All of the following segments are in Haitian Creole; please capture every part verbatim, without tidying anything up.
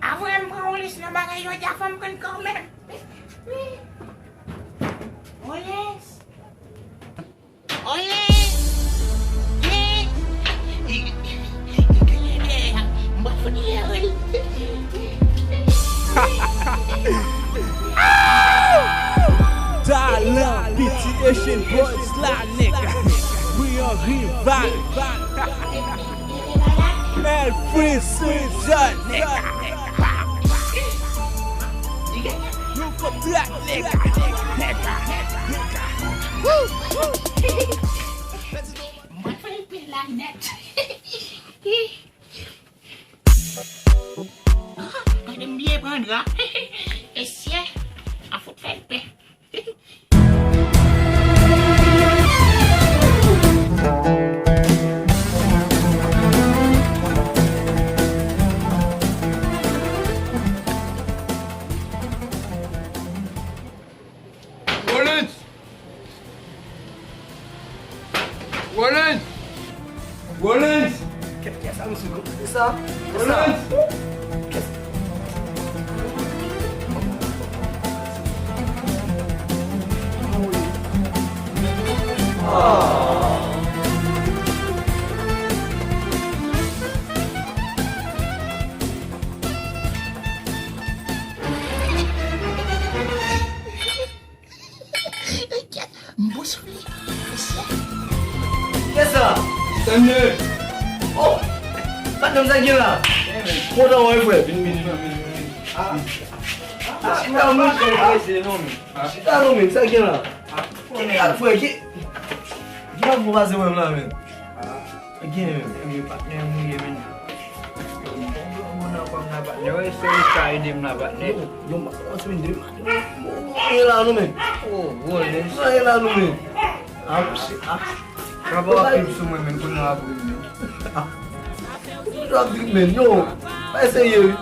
Avan m pran yon lis nan bagay yo, dja fè m pran kanmenm. Yon lis. Yon lis. Yon lis. M pa fout lere l. Talan, B T Asian Boys la, nèg. We are rival. Mèl Free Season, nèg. Nou konn trap, nèg. Nèg. Woo, woo. Mwen fè l pè la nèt. Ah, gade m byen pran dra. Mesye, a fout fè l pè. Rollins! Rollins! Rollins! Kè, kè sa, mesye, kè sa, kè sa. Rollins! Kè sa. Ah. M bous wi. Kiyès sa? Stanley. Oh! Patnè m, sa gen la? Kontan wè w, frè. Vin, vin, vin, vin, vin. Ah. Ah, chita non, men. Chita non, men. Sa gen la? Ah, frè, ki, ki ap pase wè m la, men? Gen. Enben, patnè m ou ye, men. Yo, m bon granmoun nan kòm nan, patnè. Wè, se ou ka ede m la, patnè. Yo, yo, m pa kòmanse, men, de, yo, yo, yo, la, nou, men. Oh, gwo, men. Sa ye la, nou, men. Ah, ah. Travay ap pib sou mwen, men, kounye a ap ri, men. Ah. Ou toujou ap drip, men. Yo, pa eseye, wi.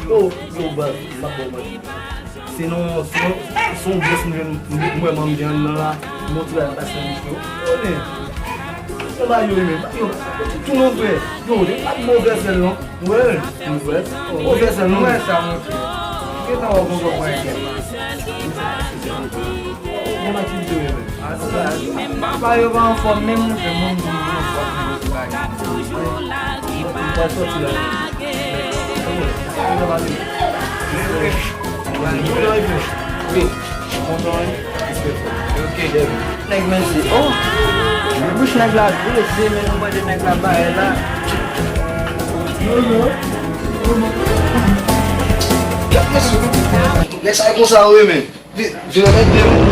Yo, yo, baz, m ap ba w manti. Se non, se non, se yon bòs mwen, mwen, mwen, mwen, mwen, la, mwen, ti bagay, m pase yon bouch, yo. Yo, men. Yo, ba yo, men. Yo, tou non, frè. Yo, yo, pa t bon vè sèl, non. Wè, wè. Bon vè sèl, non. Wè sa, monchè. Gentan wè w gon gwo pwen. Bon aktivite, wi, men. Papa yo pa anfòm menm, monchè, moun di yo anfòm, yo di bagay. Mwen soti la. Wi. Ok. Nèg mèsi. Oh! Bouch nèg la blese, men nou mande nèg la bay la. Lè sa e konsa, wi, men. Vin, vin avèk de moun.